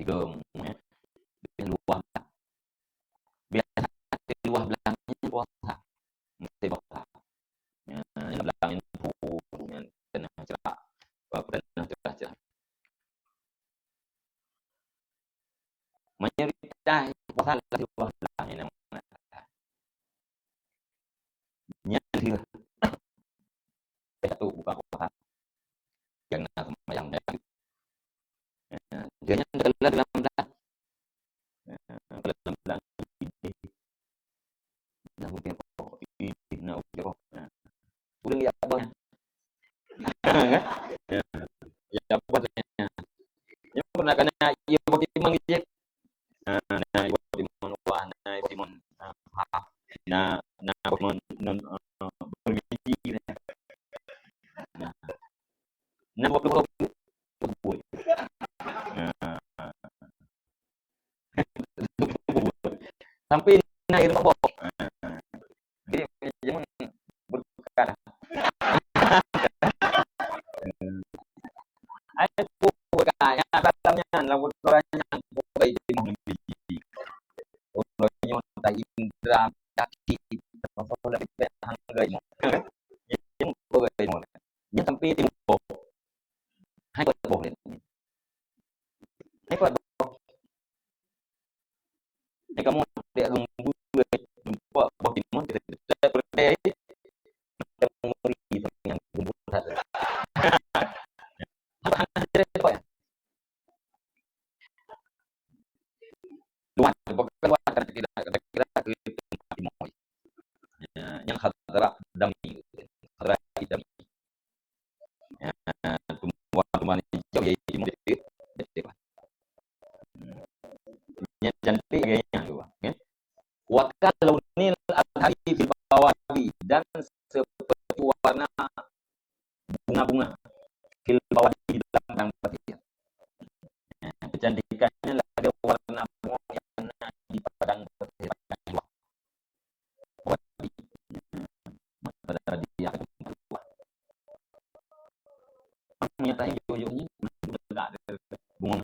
tiga, ya. Luwah blang. Biasa luwah blang nyan puasa. Mesti puasa. Ya, luwah blang nyan, nyan, teungoh cerak. Teungoh cerak-cerak. Mayoritas puasa lah luwah blang nyan. Nyan dia. Satu buka puasa. Jangan sembahyang. Ya, dia nyan dalam, dalam, dalam. Ya, dalam, dalam. Nah, mungkin apa? Ih, nah, apa? Nah. Ureueng ya apa? Ya, ya apa? Yang pernah kena ya bagaimana dia? Nah, nah, ibu timun wah, nah, ibu timun, ah, ha. Nah, nah, ibu timun, nun, eh, bermimpi, nah. Nah. Nah, ibu timun, nah. Sampai nah, ibu timun. Nah. Jadi, jameun berbuka. Ai, buka, nyang dalam nyan, lam kotoran nyan, buka itu mau biji. Kotoran nyan, tak indra, kaki, tak apa, tak apa, hangga nyan. Nyan buka itu. Nyan sampai timu boh. Hai, buat boh ni. Hai, buat boh. Ni kamoe dek geumbue jumpa boh timun, kita, kita peureulèe macam muri nyang geumbue that. Hana, hana jeuet apa ya? Luwat, bukan luwat, kira, kira, kira, kira timun. Ya, nyang khadra dami, khadra dami. Ya, tumbuhan-tumbuhan hijau, ya, itu betul. Betul. Yang cantik gayanya tu, ya. Wa kal launil azhari fil bawadi, dan seperti warna bunga-bunga fil bawadi, di dalam padang pasir. Ya, kecantikannya lagi warna bunga yang ada di padang pasir. Maka tadi aku lupa. Meunyo tahi jok-jok nyan, meunan tegak bungong.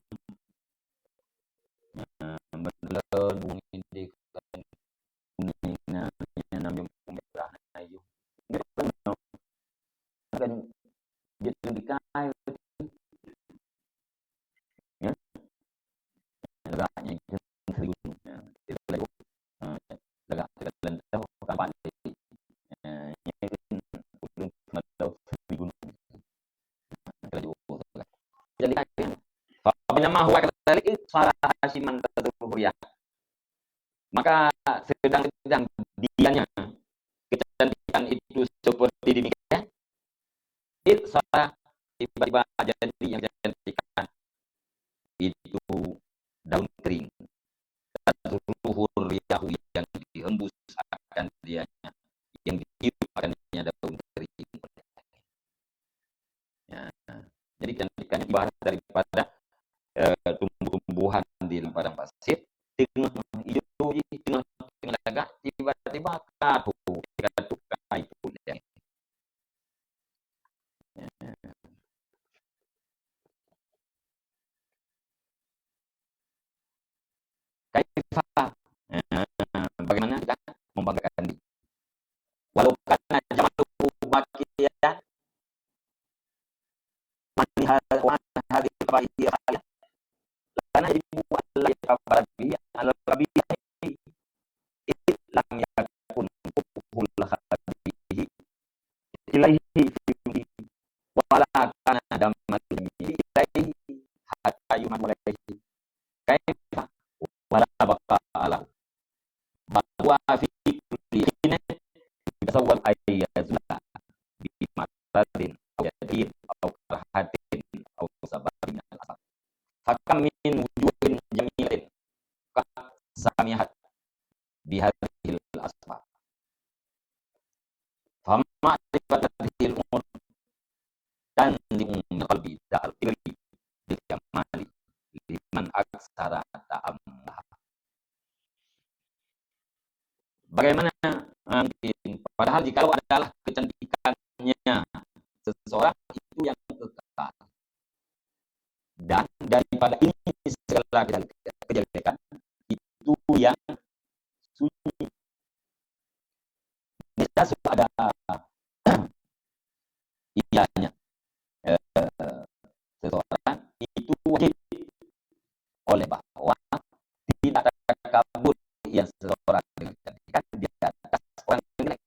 Nah, meunan bungong nyan di kuning, nah, nyan nam jong merah, nah, ijo. Kan jeuet dikai. Ya. Lagak nyan seribu. Ya. Lagak lentau kapan. Ya. Nyan ulun semadau seribu. Jadi, fa bainama huwa kadzalik, sara hasyiman tadurruhur riyah. Maka sedang-sedang dianya kecantikan itu seperti demikian, id sara, tiba-tiba jadi yang kecantikan itu daun kering. Tadurruhur riyahu, yang dihembus akan dianya, yang ditiup akan dianya daun kering. Ya. Jadi, kecantikan ibarat daripada, eh, tumbuh-tumbuhan di padang pasir, teungoh ijo jih, teungoh, teungoh lagak, tiba-tiba katup, katup kai pun. Ya. Kaifa? Eh, bagaimana kita membanggakan diri? Walau kana jamaluhu baqiyan, wa an hadhihi al-qaba'ihi khaliyah, lakana yajibu an la yatakabbara bihi 'ala al-qabihi, id lam yakun qubhul khabithi ilaihi fi, wa la kana dammal jamili ilaihi hatta yuhmadu alaihi. Kaifa wa la baqa'a lahu. Bal huwa fi kulli hinin yatasawwaru an yazula bi maradin aw jadalin aw karahatin aw sababin minal asbab. Fakam min wujuhin jamilatin qad samihat bihadzihil asbab. Fama'rifatu hadzihil umur tanzi'u min qalbi da'al kibri bil jamali liman aksara ta'ammulaha. Bagaimana, eh, mungkin, padahal jikalau adalah kecantikannya seseorang itu yang kekal, dan daripada ini segala kata kejelekan, kejelekan itu yang sunyi. Misal sebab ada ianya, eh, seseorang itu wajib oleh bahwa tidak takabur yang seseorang dengan kecantikan di atas orang yang jelek.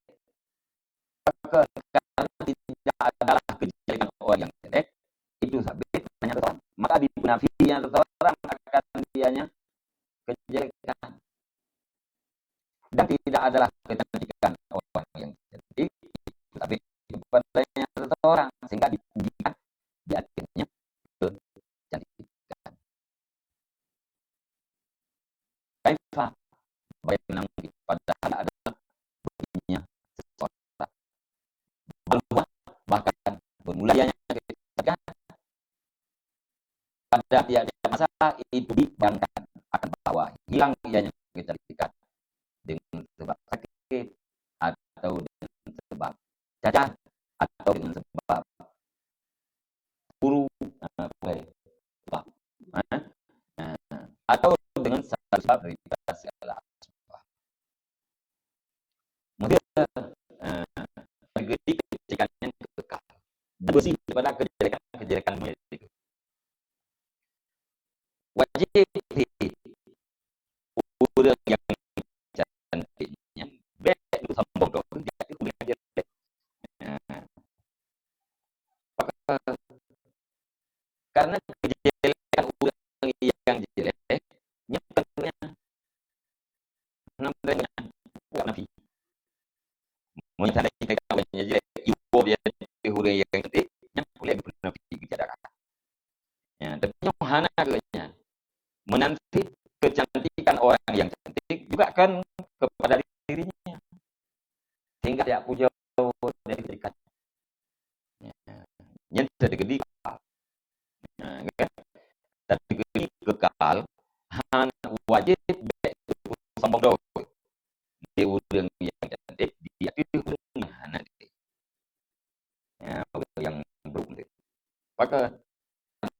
Maka karena tidak adalah kejelekan orang yang jelek, itu sabit hanya seseorang. Maka dipenafi yang seseorang akan dianya kejelekan. Dan tidak adalah kecantikan orang yang cantik, tapi kepadanya seseorang, sehingga dipujikan di akhirnya kecantikan. Kaifa? Bagaimana mungkin? Padahal adalah dirinya seseorang. Bahwa bahkan bermula ianya kecantikan, pada tiap-tiap masa itu dibayangkan akan bahwa hilang ianya kecantikan dengan sebab sakit atau dengan sebab cacat atau dengan sebab guru, eh, bukan sebab, eh, eh, atau dengan satu sebab dari kita segala sebab. Maksudnya, eh, negeri kejelekan yang kekal. Dan bersih daripada kejelekan-kejelekan dunia itu. Wajib ureuëng nyang cantik nyan bèk sombong droe, jadi ureuëng nyang jelek. Nah, maka karena kejelekan ureuëng nyang jelek, nyan bukan ureuëng nyan. Hana ureuëng nyan, bukan nafi. Meunyoe tanda kita ureuëng nyang jelek, iwoe dia ureuëng nyang cantik, nyan boleh nafi bicara. Ya, tapi nyoe hana keujeuet nyan. Menanti kecantikan orang yang cantik juga kan kepada dirinya. Sehingga tidak puja dari kecantikan. Ya. Nyan teukeudi kekal. Ya, kan? Teukeudi kekal, hana wajib bèk sombong droe. Di ureuëng nyang cantik, di ateueh ureuëng nyang hana cantik. Ya, ureuëng nyang brok tu. Maka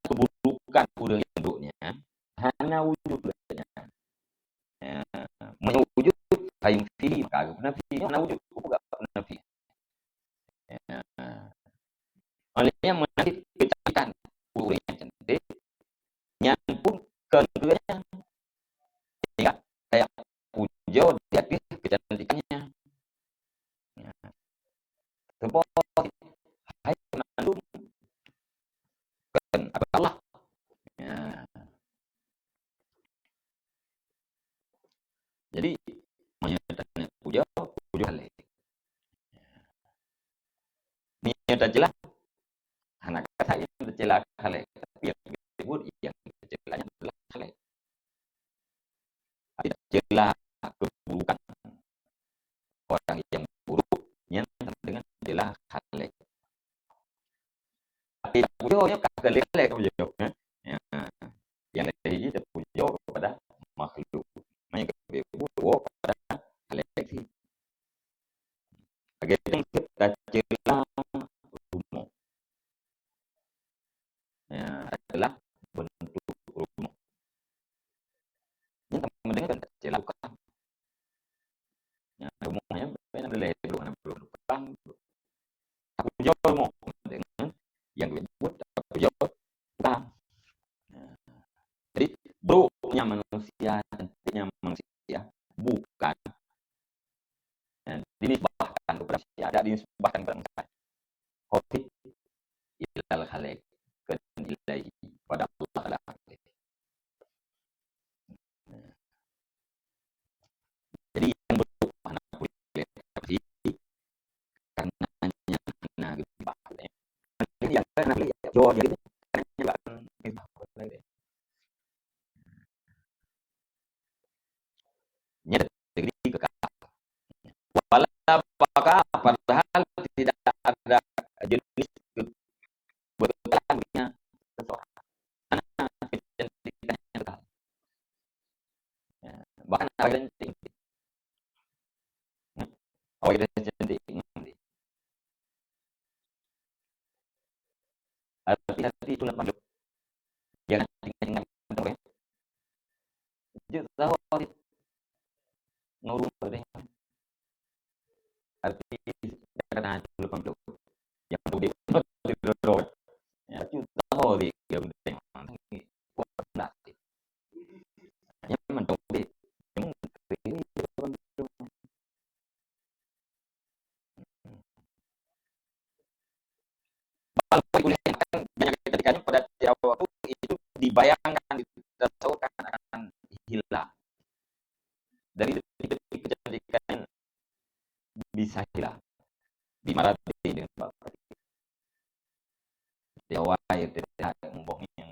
keburukan ureuëng nyang brok nyan hana wujud lé nyan. Ya, meunyoe wujud, fahim fihi, maka geupeue nafi, hana wujud, geupeue geupeue nafi. Ya. Oleh nyan meunanti kecantikan ureuëng nyang cantik, nyan pun kon keujeuet nyan. Sehingga kayak puja di ateueh kecantikannya. Ya. Sebab hai mandum kan Allah. Ya. Jadi, meunyoe tanya puja, puja halai. Meunyoe tacela, hana kata nyang tacela halai, tapi nyang disebut nyang tacela nyan adalah halai. Tapi tacela keburukan orang yang buruk, nyan sama dengan tacela halai. Tapi puja nyoe ka halai-halai ka puja, eh? Ya. Nyang laén jih teupuja kepada makhluk. Nyang keubiet puja kepada halai. Lagèe tacela rumoh. Ya, adalah bentuk rumoh. Nyan sama dengan tacela bukan. Ya, rumoh nyan beda, beda, beda, beda. Aku jawab rumoh dengan yang disebut aku jawab bukan. Ya. Jadi, buruknya manusia, cantiknya manusia bukan, ya, dinisbahkan kepada manusia, tidak dinisbahkan kepada manusia. Khafi ilal khaliq, kan ilaihi, pada Allah Taala. Jadi, yang buruk mana boleh, tapi karena hanya hana geubah. Jadi, yang kan boleh, ya, jawab jadi, kan, ya, kan, geubah. Nyan jadi kekal. Wala baqa, padahal tidak ada jenis ke-, kekekalan bagi seseorang. Karena kecantikan yang kekal. Ya, bahkan ada yang cantik. Ya. Awak kita cantik. Hati-hati itu nak panggil. Jangan ingat-ingat orang. Jeuet saho deh. Ngon ureueng deh. Artis, kadang-kadang cuma peuntôk. Yang mudik. Ya, jeuet saho deh. Yang mudik. Yang mantong deh. Yang mudik. Banyak kecantikan pada tiap waktu itu dibayangkan, ditasawurkan akan hilang. Dari detik-detik kecantikan bisa hilang. Dimaratin dengan bapak. Dia awai, dia, dia ngomong yang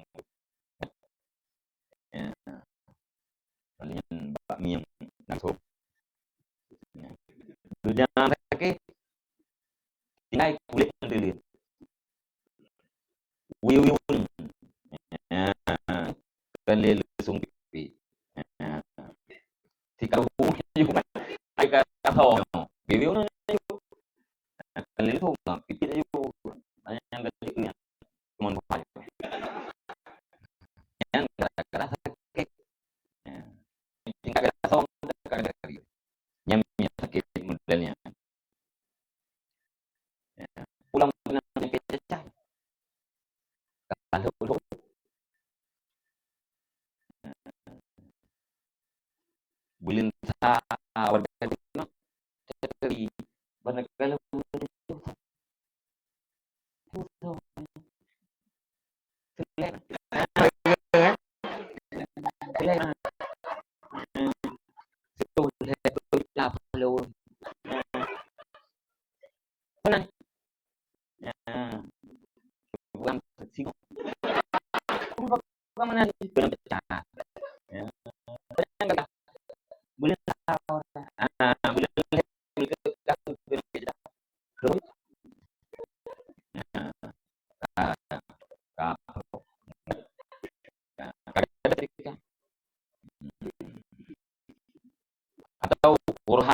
Ya. Palingan bakmi nyang langsung. Ya. Dunia sakit, tinggai kulét nyang teuleuen. Wiwi. Ya. Kan lé leusung pipi. Ya. Sikaru. Ai ka tho. Wiwi. Kan lé leusung pipi. Nyang tadi Cuma dua kali. Yang gara-gara sakit. Ya. Tingkat rasa orang gara-gara dia. Yang punya sakit modelnya. Ya. Pulang dengan sakit cecah. Kalau Belentah warga Timur, jadi, bana kalau Tenang. Ya. Bukan singgung. Bukan mana itu pecah. Ya. Boleh tahu. Ah, boleh. Atau kurha,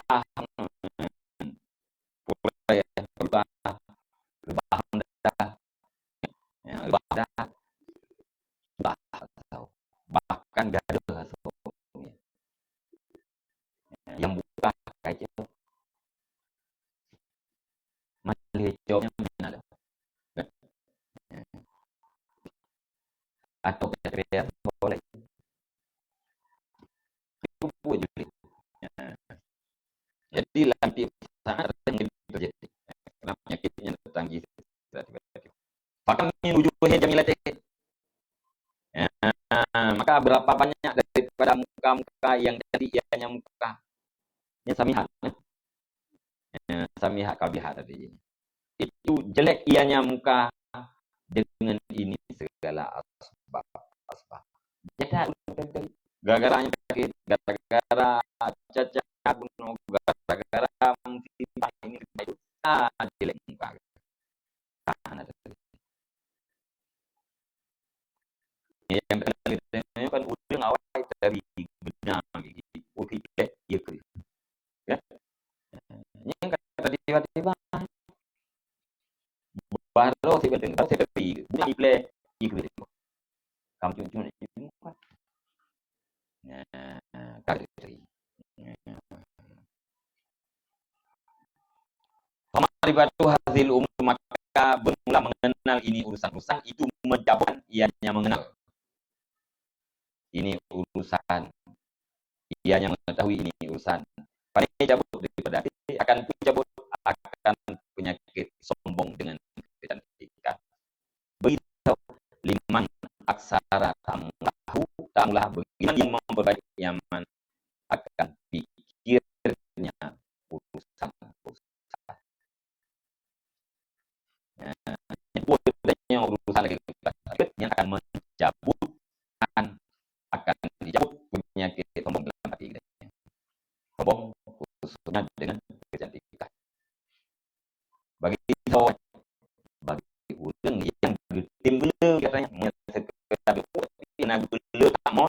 kurha, ya, kurha, kurha, ya, kurha, atau bahkan gadoh, atau, ya, yang buka kaca. Malée cok nyan meunan lom. Atau kita boleh. Cukup juga. Jadi, lam tiep saat ada yang terjadi. Karena penyakitnya datang gitu. Tiba-tiba. Fakam min wujuhin jamilatin. Ya, maka berapa banyak daripada muka-muka yang cantik ianya muka. Yang samihat, ya. Ya, samihat kabihat tadi. Itu jelek ianya muka dengan ini segala asbab, asbab. Nyata, gara-gara sakit, gara-gara cacat, gara-gara musibah ini, itu, ah, jelek muka. Yang kena kita kan ureueng awai dari beuna gigi, ureueng iblih, ya ke? Ya. Yang kata tiba-tiba, baru tiba-tiba, baru tiba-tiba, bukan iblih, ya ke? Kamu cuma, cuma, cuma. Nah, kali. Famarifatu hazil umur, maka bermula mengenal ini urusan-urusan itu mencabut ianya mengenal ini urusan, ianya mengetahui ini urusan. Pada cabut daripada hati akan pun cabut akan penyakit sombong dengan kecantikan. Begitu liman aksara ta'ammulahu, ta'ammulah, bagaimana yang memperbaiki iman akan pikirnya urusan-urusan. Ya, itu urusan lagi yang akan mencabut, akan, akan dicabut penyakit sombong dalam hati kita. Sombong khususnya dengan kecantikan. Bagi, bagi ureueng nyang geutem gule, katanya, meunyo seukira geutem gule, na gule kamoe,